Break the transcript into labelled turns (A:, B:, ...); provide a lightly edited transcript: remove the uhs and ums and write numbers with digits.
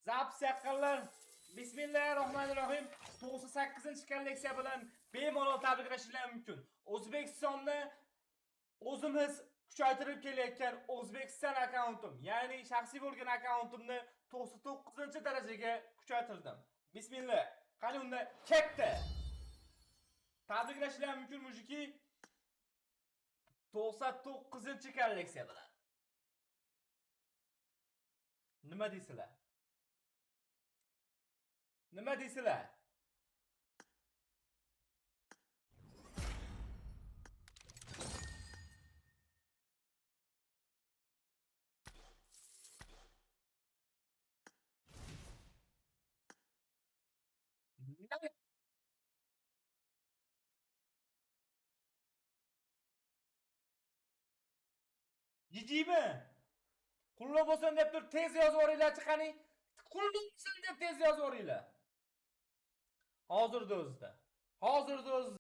A: Zapis yaqinlar. Bismillahirrohmanirrohim. 98-kolleksiya bilan bemalol tabriklashinglar mumkin. O'zbekistonni o'zimiz kuchaytirib kelayotgan O'zbekiston akkauntim, ya'ni shaxsiy bo'lgan akkauntimni 99-darajaga kuchaytirdim. Bismillah. Qani unda katta. Tabriklashinglar mumkin mujiki. 99-kolleksiya bilan. Nima deysizlar? Nima deysizlar? Jijimi? Qulluq bo'lsin deb tur, tez yozib yuboringlar-chi, qani. Qulluq bo'lsin deb tez yozib yuboringlar. Hozirda o'zida. Hozirda o'zida.